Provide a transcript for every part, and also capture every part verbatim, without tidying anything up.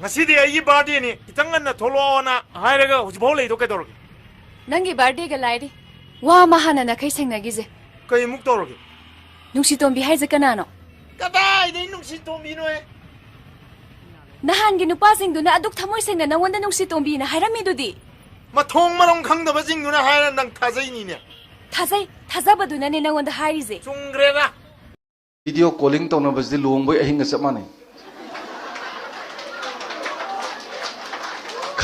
ꯉꯁꯤꯗꯤ ꯑꯩꯒꯤ ꯕꯥꯔꯗꯦꯅꯤ, ꯈꯤꯇꯪ ꯉꯟꯅ ꯊꯣꯛꯂꯛꯑꯣꯅ ꯍꯥꯏꯔꯒ ꯍꯧꯖꯤꯛꯐꯥꯎ ꯂꯩꯗꯣ ꯀꯩꯗꯧꯔꯒꯦ? ꯅꯪꯒꯤ ꯕꯥꯔꯗꯦꯒ ꯂꯥꯏꯔꯤ꯫ ꯋꯥ ꯑꯃ ꯍꯥꯟꯅ ꯅꯥꯈꯩ ꯁꯦꯡꯅꯈꯤꯁꯦ꯫ ꯀꯩꯃꯨꯛ ꯇꯧꯔꯒꯦ? ꯅꯨꯡꯁꯤꯇꯣꯝꯕꯤ ꯍꯥꯏꯁꯦ ꯀꯅꯥꯅꯣ? ꯀꯗꯥꯏꯗꯩ ꯅꯨꯡꯁꯤꯇꯣꯝꯕꯤꯅꯣꯍꯦ? ꯅꯍꯥꯟꯒꯤ ꯅꯨꯄꯥꯁꯤꯡꯗꯨꯅ ꯑꯗꯨꯛ ꯊꯃꯣꯏ ꯁꯦꯡꯅ ꯅꯪꯉꯣꯟꯗ ꯅꯨꯡꯁꯤꯇꯣꯝꯕꯤꯅ ꯍꯥꯏꯔꯝꯃꯤꯗꯨꯗꯤ꯫ ꯃꯊꯣꯡ ꯃꯔꯝ ꯈꯪꯗꯕꯁꯤꯡꯗꯨꯅ ꯍꯥꯏꯔ ꯅꯪ ꯊꯥꯖꯩꯅꯤꯅꯦ꯫ ꯊꯥꯖꯩ, ꯊꯥꯖꯕꯗꯨꯅꯅꯦ ꯅꯪꯉꯣꯟꯗ ꯍꯥꯏꯔꯤꯁꯦ꯫ ꯆꯨꯝꯈ꯭ꯔꯦꯗ꯫ ꯚꯤꯗꯤꯑꯣ ꯀꯣꯂꯤꯡ ꯇꯧꯅꯕꯁꯤꯗꯤ ꯂꯨꯍꯣꯡꯕꯩ ꯑꯍꯤꯡꯒ ꯆꯞ ꯃꯥꯟꯅꯩ꯫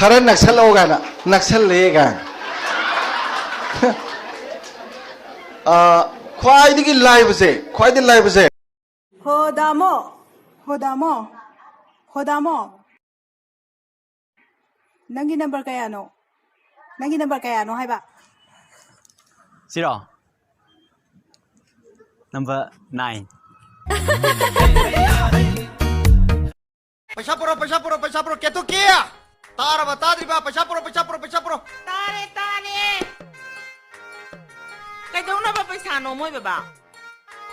ꯈꯔ ꯅꯛꯁꯜꯂꯛꯑꯣ ꯀꯥꯏꯅ, ꯅꯛꯁꯜꯂꯦ ꯀꯥꯏꯅ꯫ ꯑ, ꯈ꯭ꯋꯥꯏꯗꯒꯤ ꯂꯥꯏꯕꯁꯦ, ꯈ꯭ꯋꯥꯏꯗꯒꯤ ꯂꯥꯏꯕꯁꯦ꯫ ꯍꯣ ꯗꯥꯃꯣ, ꯍꯣ ꯗꯥꯃꯣ, ꯍꯣ ꯗꯥꯃꯣ꯫ ꯅꯪꯒꯤ ꯅꯝꯕꯔ ꯀꯌꯥꯅꯣ? ꯅꯪꯒꯤ ꯅꯝꯕꯔ ꯀꯌꯥꯅꯣ ꯍꯥꯏꯕ? ꯁꯤꯔꯣ? Number nine. ꯄꯩꯁꯥ ꯄꯨꯔꯛꯑꯣ, ꯄꯩꯁꯥ ꯄꯨꯔꯛꯑꯣ, ꯄꯩꯁꯥ ꯄꯨꯔꯛꯑꯣ, ꯀꯦꯇꯨꯀꯤ! ꯇꯥꯔꯕ, ꯇꯥꯗ꯭ꯔꯤꯕ? ꯄꯩꯁꯥ ꯄꯨꯔꯛꯑꯣ, ꯄꯩꯁꯥ ꯄꯨꯔꯛꯑꯣ, ꯄꯩꯁꯥ ꯄꯨꯔꯛꯑꯣ! ꯇꯥꯔꯦ, ꯇꯥꯔꯦ꯫ ꯀꯩꯗꯧꯅꯕ ꯄꯩꯁꯥꯅꯣ ꯃꯣꯏ ꯕꯕꯥ?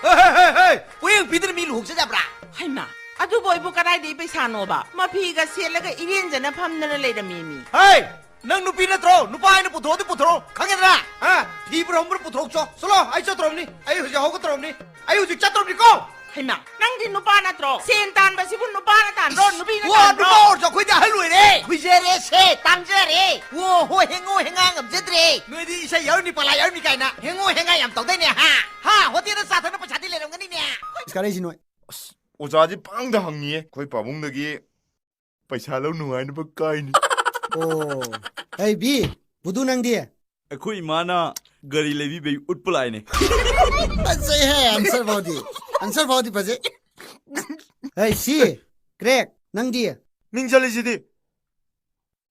ꯍꯦ, ꯍꯦ, ꯍꯦ, ꯍꯦ! ꯄꯣꯌꯦꯡ ꯄꯤꯗꯅ ꯃꯤ ꯂꯨꯍꯣꯡ ꯆꯠ ꯌꯥꯕ꯭ꯔꯥ? ꯍꯩꯃꯥ, ꯑꯗꯨꯕꯨ ꯑꯩꯕꯨ ꯀꯗꯥꯏꯗꯒꯤ ꯄꯩꯁꯥꯅꯣꯕ? ꯃꯐꯤꯒ ꯁꯦꯠꯂꯒ ꯏꯔꯦꯟꯖꯅ ꯐꯝꯗꯅ ꯂꯩꯔꯝꯃꯤ ꯃꯤ꯫ ꯍꯦ! ꯅꯪ ꯅꯨꯄꯤ ꯅꯠꯇ꯭ꯔꯣ? ꯅꯨꯄꯥ ꯍꯥꯏꯅ ꯄꯨꯊꯣꯛꯑꯗꯤ ꯄꯨꯊꯣꯔꯛꯑꯣ, ꯈꯪꯉꯦꯗꯅ? ꯍꯥ? ꯐꯤ ꯄꯨꯔꯝꯕ꯭ꯔꯥ ꯄꯨꯊꯣꯔꯛꯆꯣ꯫ ꯆꯠꯂꯣ, ꯑꯩ ꯆꯠꯇ꯭ꯔꯣꯝꯅꯤ꯫ ꯑꯩ ꯍꯧꯖꯤꯛ ꯍꯧꯒꯠꯇ꯭ꯔꯣꯝꯅꯤ꯫ ꯑꯩ ꯍꯧꯖꯤꯛ ꯆꯠꯇ꯭ꯔꯣꯝꯅꯤꯀꯣ꯫ ꯍꯩꯃꯥ, ꯅꯪꯗꯤ ꯅꯨꯄꯥ ꯅꯠꯇ꯭ꯔꯣ? ꯁꯦꯟ ꯇꯥꯟꯕꯁꯤꯕꯨ ꯅꯨꯄꯥꯅ ꯇꯥꯟꯕ꯭ꯔꯣ, ꯅꯨꯄꯤꯅ ꯋꯥ, ꯇꯥꯟꯕ꯭ꯔꯣ? ꯅꯨꯄꯥ ꯑꯣꯏꯔꯁꯨ ꯑꯩꯈꯣꯏꯗꯤ ꯑꯍꯜ ꯑꯣꯏꯔꯦ꯫ ꯈꯨꯏꯖꯔꯦ ꯁꯦ, ꯇꯥꯡꯖꯔꯦ꯫ ꯑꯣ, ꯍꯣ, ꯍꯦꯡꯉꯣ, ꯍꯦꯡꯉꯥ ꯉꯝꯖꯗ꯭ꯔꯦ꯫ ꯅꯣꯏꯗꯤ ꯏꯁꯩ ꯌꯥꯎꯔꯅꯤ, ꯄꯂꯥ ꯌꯥꯎꯔꯅꯤ ꯀꯥꯏꯅ ꯍꯦꯡꯉꯣ, ꯍꯦꯡꯉꯥ ꯌꯥꯝ ꯇꯧꯗꯥꯏꯅꯦ, ꯍꯥ? ꯍꯥ, ꯍꯣꯇꯦꯜꯗ ꯆꯥ ꯊꯛꯅ ꯄꯩꯁꯥꯗꯤ ꯂꯩꯔꯝꯒꯅꯤꯅꯦ꯫ ꯀꯥꯔꯛꯏꯁꯤ ꯅꯣꯏ꯫ ꯑꯁ, ꯑꯣꯖꯥꯁꯦ ꯄꯥꯡꯗ ꯍꯪꯉꯤꯌꯦ꯫ ꯑꯩꯈꯣꯏ ꯄꯥꯕꯨꯡꯗꯒꯤ ꯄꯩꯁꯥ ꯂꯧ ꯅꯨꯡꯉꯥꯏꯅꯕ ꯀꯥꯏꯅꯤ꯫ ꯑꯣ꯫ ꯍꯩ, ꯕꯤ, ꯕꯨꯗꯨ ꯅꯪꯗꯤ? ꯑꯩꯈꯣꯏ ꯏꯃꯥꯅ ꯒꯥꯔꯤ ꯂꯩꯕꯤꯕꯩ ꯎꯠꯄ ꯂꯥꯛꯏꯅꯦ꯫ ꯐꯖꯩꯍꯦ, answer ꯐꯥꯎꯗꯤ꯫ Answer ꯐꯥꯎꯗꯤ ꯐꯖꯩ꯫ ꯍꯩ, ꯁꯤ, crack, ꯅꯪꯗꯤ? ꯃꯤꯡ ꯆꯜꯂꯤꯁꯤꯗꯤ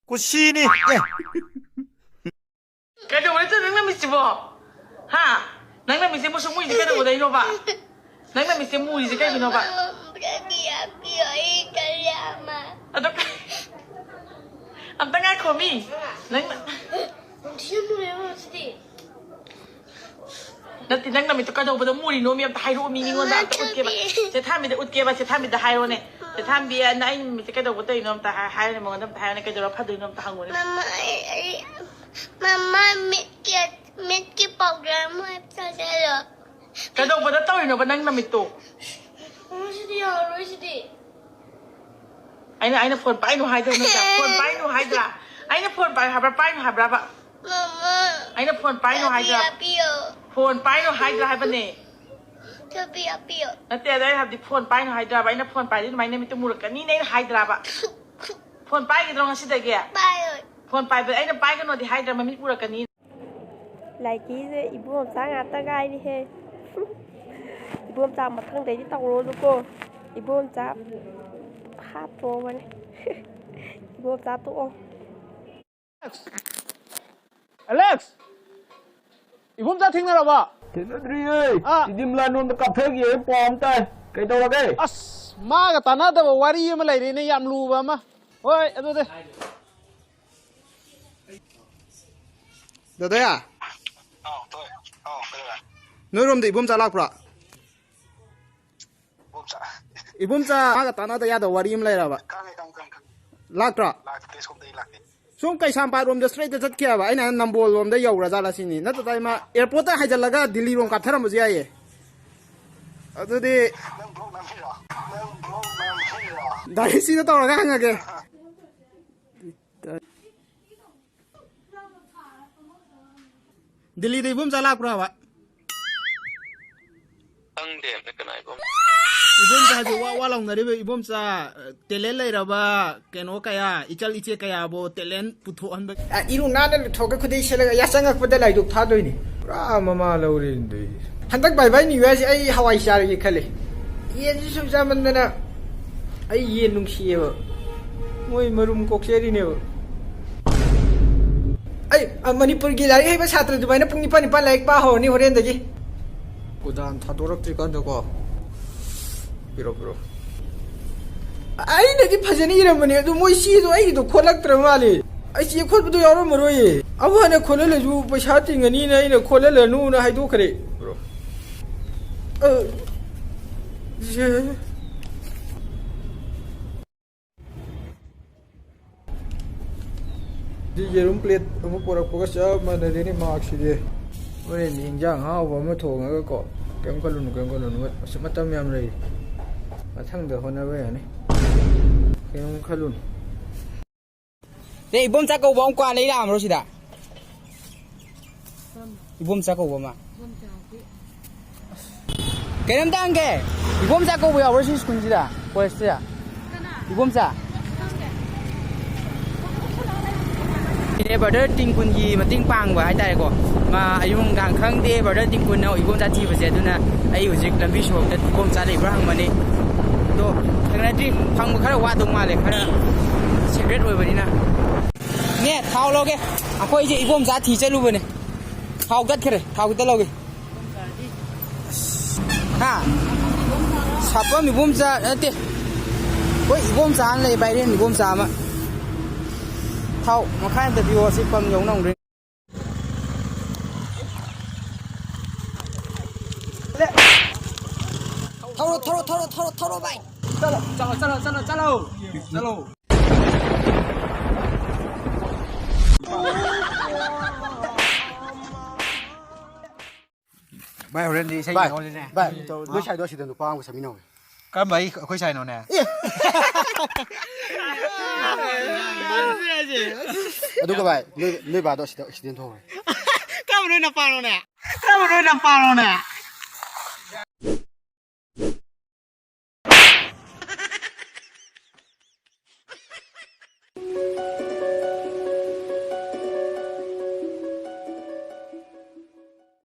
ꯀꯨꯁꯤꯅꯤ꯫ ꯑꯦ꯫ ꯀꯩꯗꯧꯕ ꯅꯠꯇ꯭ꯔꯣ ꯅꯪ ꯅꯃꯤꯠꯁꯤꯕꯣ? ꯍꯥ? ꯅꯪ ꯅꯃꯤꯠꯁꯦ ꯃꯨꯁꯨꯛ ꯃꯨꯏꯁꯦ ꯀꯩꯗꯧꯕꯗꯩꯅꯣꯕ? ꯅꯪ ꯅꯃꯤꯠꯁꯦ ꯃꯨꯔꯤꯁꯦ ꯀꯩꯒꯤꯅꯣꯕ? ꯑꯗꯣ ꯀ-, ꯑꯝꯇ ꯉꯥꯏꯈꯣ ꯃꯤ꯫ ꯅꯪ ꯅ-, ꯅꯠꯇꯦ, ꯅꯪ ꯅꯃꯤꯠꯇꯣ ꯀꯩꯗꯧꯕꯗ ꯃꯨꯔꯤꯅꯣ ꯃꯤ? ꯑꯝꯇ ꯍꯥꯏꯔꯛꯑꯣ ꯃꯤ, ꯃꯤꯉꯣꯟꯗ ꯑꯝꯇ ꯎꯠꯀꯦꯕ꯫ ꯆꯦ ꯊꯥꯃꯤꯗ ꯎꯠꯀꯦꯕ, ꯆꯦ ꯊꯥꯃꯤꯗ ꯍꯥꯏꯔꯣꯅꯦ꯫ ꯊꯥꯝꯕꯤ, ꯅꯪ ꯑꯩ ꯅꯨꯃꯤꯠꯇ ꯀꯩꯗꯧꯕ ꯇꯧꯔꯤꯅꯣ ꯑꯝꯇ ꯍꯥꯏ-, ꯍꯥꯏꯔꯅꯤ, ꯃꯉꯣꯟꯗ ꯑꯝꯇ ꯍꯥꯏꯔꯅꯤ, ꯀꯩꯗꯧꯔ ꯐꯗꯣꯏꯅꯣ ꯑꯝꯇ ꯍꯪꯉꯨꯅꯦ꯫ ꯃꯃꯥ, ꯑꯩ, ꯑꯩ, ꯃꯃꯥ, ꯃꯤꯠꯀꯤ, ꯃꯤꯠꯀꯤ ꯄꯥꯎꯗꯔ ꯑꯃ ꯆꯥꯁꯤꯜꯂꯣ꯫ ꯀꯩꯗꯧꯕꯗ ꯇꯧꯔꯤꯅꯣꯕ ꯅꯪ ꯅꯃꯤꯠꯇꯣ? ꯃꯃꯥ, ꯁꯤꯗꯤ ꯌꯥꯔꯔꯣꯏ, ꯁꯤꯗꯤ꯫ ꯑꯩꯅ, ꯑꯩꯅ ꯐꯣꯟ ꯄꯥꯏꯅꯨ ꯍꯥꯏꯗ꯭ꯔꯥ ꯅꯪ? ꯐꯣꯟ ꯄꯥꯏꯅꯨ ꯍꯥꯏꯗ꯭ꯔꯥ? ꯑꯩꯅ ꯐꯣꯟ ꯄꯥꯏꯌꯨ ꯍꯥꯏꯕ꯭ꯔꯥ, ꯄꯥꯏꯅꯨ ꯍꯥꯏꯕ꯭ꯔꯥꯕ? ꯃꯃꯥ, ꯑꯩꯅ ꯐꯣꯟ ꯄꯥꯏꯅꯨ ꯆꯥꯕꯤ ꯍꯥꯏꯗ꯭ꯔꯥ? ꯍꯥꯞꯄꯤꯌꯣ꯫ ꯐꯣꯟ ꯄꯥꯏꯅꯨ ꯍꯥꯏꯗ꯭ꯔꯥ ꯍꯥꯏꯕꯅꯦ꯫ ꯆꯥꯕꯤ ꯍꯥꯞꯄꯤꯌꯣ꯫ ꯅꯠꯇꯦ, ꯑꯗ ꯑꯩ ꯍꯥꯏꯕꯗꯤ ꯐꯣꯟ ꯄꯥꯏꯅꯨ ꯍꯥꯏꯗ꯭ꯔꯥꯕ? ꯑꯩꯅ ꯐꯣꯟ ꯄꯥꯏꯔꯗꯤ ꯑꯗꯨꯃꯥꯏꯅ ꯅꯃꯤꯠꯇꯨ ꯃꯨꯔꯛꯀꯅꯤꯅ ꯑꯩꯅ ꯍꯥꯏꯗ꯭ꯔꯥꯕ? ꯐꯣꯟ ꯄꯥꯏꯒꯗ꯭ꯔꯣ ꯉꯁꯤꯗꯒꯤ? ꯄꯥꯏꯔꯣꯏ꯫ ꯐꯣꯟ ꯄꯥꯏꯕ ꯑꯩꯅ ꯄꯥꯏꯒꯅꯣꯗꯤ ꯍꯥꯏꯗ꯭ꯔꯥ, ꯃꯃꯤꯠ ꯃꯨꯔꯛꯀꯅꯤ? ꯂꯥꯏꯀꯤꯁꯦ ꯏꯕꯣꯝꯆꯥ ꯉꯥꯛꯇ ꯉꯥꯏꯔꯤꯍꯦ꯫ ꯏꯕꯣꯝꯆꯥ ꯃꯊꯪꯗꯩꯗꯤ ꯇꯧꯔꯣꯅꯨꯀꯣ꯫ ꯏꯕꯣꯝꯆꯥ ꯍꯥꯠꯇꯣꯛꯑꯕꯅꯦ꯫ ꯏꯕꯣꯝꯆꯥ ꯇꯣꯛꯑꯣ꯫ ꯑꯦꯂꯦꯛꯁ! ꯏꯕꯣꯝꯆꯥ ꯊꯦꯡꯅꯔꯕ? ꯊꯦꯡꯅꯗ꯭ꯔꯤꯌꯦ꯫ ꯑꯥ꯫ ꯏꯗꯤꯝꯂꯥ ꯅꯣꯟꯗ ꯀꯥꯞꯊꯈꯤꯌꯦ, ꯄꯥꯎ ꯑꯃ ꯇꯥꯏ꯫ ꯀꯩꯗꯧꯔꯒꯦ? ꯑꯁ, ꯃꯥꯒ ꯇꯥꯟꯅꯗꯕ ꯋꯥꯔꯤ ꯑꯃ ꯂꯩꯔꯦꯅꯦ, ꯌꯥꯝ ꯂꯨꯕ ꯑꯃ꯫ ꯍꯣꯏ, ꯑꯗꯨꯗꯤ꯫ ꯗꯥꯗꯥ, ꯑꯥꯎ, ꯇꯣꯏ꯫ ꯑꯥꯎ, ꯀꯩꯗꯧꯔꯦ? ꯅꯣꯏꯔꯣꯝꯗ ꯏꯕꯣꯝꯆꯥ ꯂꯥꯛꯄ꯭ꯔꯣ? ꯏꯕꯣꯝꯆꯥ꯫ ꯏꯕꯣꯝꯆꯥ ꯃꯥꯒ ꯇꯥꯟꯅꯗ ꯌꯥꯗꯕ ꯋꯥꯔꯤ ꯑꯃ ꯂꯩꯔꯕ? ꯈꯪꯉꯦ, ꯈꯪꯉꯦ, ꯈꯪꯉꯦ, ꯈꯪꯉꯦ꯫ ꯂꯥꯛꯇ꯭ꯔꯣ? ꯂꯥꯛꯇꯦ, ꯁꯣꯝꯗꯗꯤ ꯂꯥꯛꯇꯦ꯫ ꯁꯨꯝ ꯀꯩꯁꯥꯝꯄꯥꯠ ꯔꯣꯝꯗ straight ꯆꯠꯈꯤꯑꯕ, ꯑꯩꯅ ꯅꯝꯕꯣꯜ ꯂꯣꯝꯗ ꯌꯧꯔꯖꯥꯠꯂ ꯁꯤꯅꯤ, ꯅꯠꯇ꯭ꯔꯗ ꯏꯃꯥ airport ꯇ ꯍꯥꯏꯖꯤꯜꯂꯒ ꯗꯤꯜꯂꯤ ꯔꯣꯝ ꯀꯥꯞꯊꯔꯝꯕꯁꯨ ꯌꯥꯏꯌꯦ꯫ ꯑꯗꯨꯗꯤ ꯅꯪ block ꯅꯝꯃꯤꯔꯣ? ꯅꯪ block ꯅꯝꯃꯤꯔꯣ? ꯗꯥꯏꯔꯦꯛ ꯁꯤꯗ ꯇꯧꯔꯒ ꯍꯪꯉꯒꯦ꯫ ꯗꯤꯜꯂꯤꯗ ꯏꯕꯣꯝꯆꯥ ꯂꯥꯛꯄ꯭ꯔꯕ? ꯈꯪꯗꯦ, ꯑꯝꯇ ꯀꯅꯥ ꯏꯕꯣꯝ? ꯏꯕꯣꯝꯆꯥꯁꯦ ꯋꯥ ꯋꯥ ꯂꯥꯎꯅꯔꯤꯕ ꯏꯕꯣꯝꯆꯥ, talent ꯂꯩꯔꯕ ꯀꯩꯅꯣ ꯀꯌꯥ, ꯏꯆꯜ ꯏꯆꯦ ꯀꯌꯥꯕꯨ talent ꯄꯨꯊꯣꯛꯍꯟꯕ꯫ ꯑ, ꯏꯔꯨ ꯅꯥꯟꯅ ꯂꯨꯊꯣꯛꯑꯒ ꯈꯨꯗꯩ ꯁꯦꯠꯂꯒ ꯌꯥꯆꯪꯉꯛꯄꯗ ꯂꯥꯏꯗꯨꯛ ꯊꯥꯗꯣꯏꯅꯤ꯫ ꯄꯨꯔꯥ ꯃꯃꯥ ꯂꯧꯔꯦꯅꯦ ꯇꯧꯔꯤꯁꯦ꯫ ꯍꯟꯗꯛ ꯕꯥꯏ ꯕꯥꯏ ꯅ꯭ꯌꯨ ꯌꯔꯁꯦ ꯑꯩ ꯍꯋꯥꯏ ꯆꯥꯔꯒꯦ ꯈꯜꯂꯦ꯫ ꯌꯦꯟꯁꯨ ꯁꯨꯝ ꯆꯥꯃꯟꯗꯅ ꯑꯩ ꯌꯦꯟ ꯅꯨꯡꯁꯤꯌꯦꯕ꯫ ꯃꯣꯏ ꯃꯔꯨꯝ ꯀꯣꯛꯆꯔꯤꯅꯦꯕ꯫ ꯑꯩ, ꯑ, ꯃꯅꯤꯄꯨꯔꯒꯤ ꯂꯥꯏꯔꯤꯛ ꯍꯩꯕ ꯁꯥꯇ꯭ꯔ ꯑꯗꯨꯃꯥꯏꯅ ꯄꯨꯡ ꯅꯤꯄꯥꯟ, ꯅꯤꯄꯥꯟ ꯂꯥꯏꯔꯤꯛ ꯄꯥ ꯍꯧꯔꯅꯤ ꯍꯣꯔꯦꯟꯗꯒꯤ꯫ ꯀꯣꯗꯥꯟ ꯊꯥꯗꯣꯔꯛꯇ꯭ꯔꯤꯀꯥꯟꯗꯀꯣ꯫ ꯄꯤꯔꯣ, ꯄꯤꯔꯣ꯫ ꯑꯩꯅꯗꯤ ꯐꯖꯅ ꯏꯔꯝꯕꯅꯦ, ꯑꯗꯨ ꯃꯣꯏ ꯆꯦꯗꯣ ꯑꯩꯒꯤꯗꯣ ꯈꯣꯠꯂꯛꯇ꯭ꯔ ꯃꯥꯜꯂꯦ꯫ ꯑꯩ ꯆꯦ ꯈꯣꯠꯄꯗꯣ ꯌꯥꯎꯔꯝꯃꯔꯣꯏꯌꯦ꯫ ꯑꯃꯨꯛ ꯍꯟꯅ ꯈꯣꯠꯍꯜꯂꯁꯨ ꯄꯩꯁꯥ ꯇꯤꯡꯉꯅꯤꯅ ꯑꯩꯅ ꯈꯣꯠꯍꯜꯂꯅꯨꯅ ꯍꯥꯏꯗꯣꯛꯈ꯭ꯔꯦ꯫ ꯄꯤꯔꯣ꯫ ꯑ, ꯁꯦ꯫ ꯁꯤ ꯌꯦꯔꯨꯝ ꯄ꯭ꯂꯦꯠ ꯑꯃ ꯄꯨꯔꯛꯄꯒ ꯆꯞ ꯃꯥꯟꯅꯔꯦꯅꯦ ꯃꯥꯔꯛꯁꯤꯗꯤ꯫ ꯍꯣꯔꯦꯟꯗꯤ ꯏꯟꯖꯥꯡ ꯑꯍꯥꯎꯕ ꯑꯃ ꯊꯣꯡꯉꯒꯀꯣ꯫ ꯀꯩꯝ ꯈꯜꯂꯨꯅꯨ, ꯀꯩꯝ ꯈꯜꯂꯨꯅꯨ꯫ ꯑꯁ, ꯃꯇꯝ ꯌꯥꯝ ꯂꯩꯔꯤ꯫ ꯃꯊꯪꯗ ꯍꯣꯠꯅꯕ ꯌꯥꯅꯤ꯫ ꯀꯩꯝ ꯈꯜꯂꯨꯅꯨ꯫ ꯁꯦ, ꯏꯕꯣꯝꯆꯥ ꯀꯧꯕ ꯑꯃ ꯀ꯭ꯋꯥ ꯂꯩ ꯂꯥꯛꯑꯝꯕ꯭ꯔꯣ ꯁꯤꯗ? ꯏꯕꯣꯝꯆꯥ ꯀꯧꯕ ꯑꯃ꯫ ꯀꯩꯅꯣꯝꯇ ꯍꯪꯒꯦ, ꯏꯕꯣꯝꯆꯥ ꯀꯧꯕ ꯌꯥꯎꯕ꯭ꯔꯣ ꯁꯤ ꯁ꯭ꯀꯨꯜꯁꯤꯗ, ꯀꯣꯂꯦꯖꯁꯤꯗ? ꯏꯕꯣꯝꯆꯥ? ꯏꯅꯦ, ꯕ꯭ꯔꯗꯔ ꯇꯤꯡꯀꯨꯟꯒꯤ ꯃꯇꯦꯡ ꯄꯥꯡꯕ ꯍꯥꯏꯇꯥꯔꯦꯀꯣ꯫ ꯃꯥ ꯑꯌꯨꯛ ꯅꯨꯡꯗꯥꯡ ꯈꯪꯗꯦ, ꯕ꯭ꯔꯗꯔ ꯇꯤꯡꯀꯨꯟꯅ ꯏꯕꯣꯝꯆꯥ ꯊꯤꯕꯁꯦ꯫ ꯑꯗꯨꯅ ꯑꯩ ꯍꯧꯖꯤꯛ ꯂꯝꯕꯤ ꯁꯣꯔꯣꯛꯇ ꯏꯕꯣꯝꯆꯥ ꯂꯩꯕ꯭ꯔꯥ ꯍꯪꯕꯅꯤ꯫ ꯑꯗꯣ ꯊꯦꯡꯅꯗ꯭ꯔꯤ, ꯐꯪꯕ ꯈꯔ ꯋꯥꯗꯧ ꯃꯥꯜꯂꯦ, ꯈꯔ ꯁꯤꯀ꯭ꯔꯦꯠ ꯑꯣꯏꯕꯅꯤꯅ꯫ ꯅꯦ, ꯊꯥꯎ ꯂꯧꯒꯦ꯫ ꯑꯩꯈꯣꯏꯁꯦ ꯏꯕꯣꯝꯆꯥ ꯊꯤ ꯆꯠꯂꯨꯕꯅꯦ꯫ ꯊꯥꯎ ꯇꯠꯈ꯭ꯔꯦ, ꯊꯥꯎ ꯈꯤꯇ ꯂꯧꯒꯦ꯫ ꯍꯥ? ꯁꯥꯄꯝ ꯏꯕꯣꯝꯆꯥ ꯅꯠꯇꯦ꯫ ꯍꯣꯏ, ꯏꯕꯣꯝꯆꯥ ꯑꯃ ꯂꯩ, ꯚꯥꯏꯔꯦꯟ ꯏꯕꯣꯝꯆꯥ ꯑꯃ꯫ ꯊꯥꯎ ꯃꯈꯥꯏ ꯑꯝꯇ ꯄꯤꯌꯣ, ꯑꯁꯤ ꯄꯝ ꯌꯧ ꯅꯪꯗ꯭ꯔꯦ꯫ ꯊꯧꯔꯣ, ꯊꯧꯔꯣ, ꯊꯧꯔꯣ, ꯊꯧꯔꯣ, ꯊꯧꯔꯣ, ꯚꯥꯏ꯫ ꯆꯠꯂꯣ, ꯆꯠꯂꯣ, ꯆꯠꯂꯣ, ꯆꯠꯂꯣ꯫ ꯆꯠꯂꯣ꯫ ꯚꯥꯏ, ꯍꯣꯔꯦꯟꯗꯤ ꯏꯁꯩ ꯚꯥꯏ, ꯌꯦꯡꯍꯧꯔꯤꯅꯦ꯫ ꯚꯥꯏ, ꯅꯣꯏ ꯁꯥꯏꯗꯣ ꯑꯁꯤꯗ ꯅꯨꯄꯥ ꯑꯃꯒ ꯆꯠꯃꯤꯟꯅꯧꯋꯦ꯫ ꯀꯔꯝꯕ? ꯑꯩ, ꯑꯩꯈꯣꯏ ꯁꯥꯏꯅꯣꯅꯦ? ꯑꯦ! ꯑꯗꯨꯒ ꯚꯥꯏ, ꯅꯣꯏ, ꯅꯣꯏ ꯕꯥꯗꯣ ꯑꯁꯤꯗ ꯑꯦꯛꯁꯤꯗꯦꯟ ꯊꯣꯛꯈ꯭ꯔꯦ꯫ ꯀꯔꯝꯕ ꯅꯣꯏ ꯅꯄꯥꯅꯣꯅꯦ? ꯀꯔꯝꯕ ꯅꯣꯏ ꯅꯄꯥꯅꯣꯅꯦ?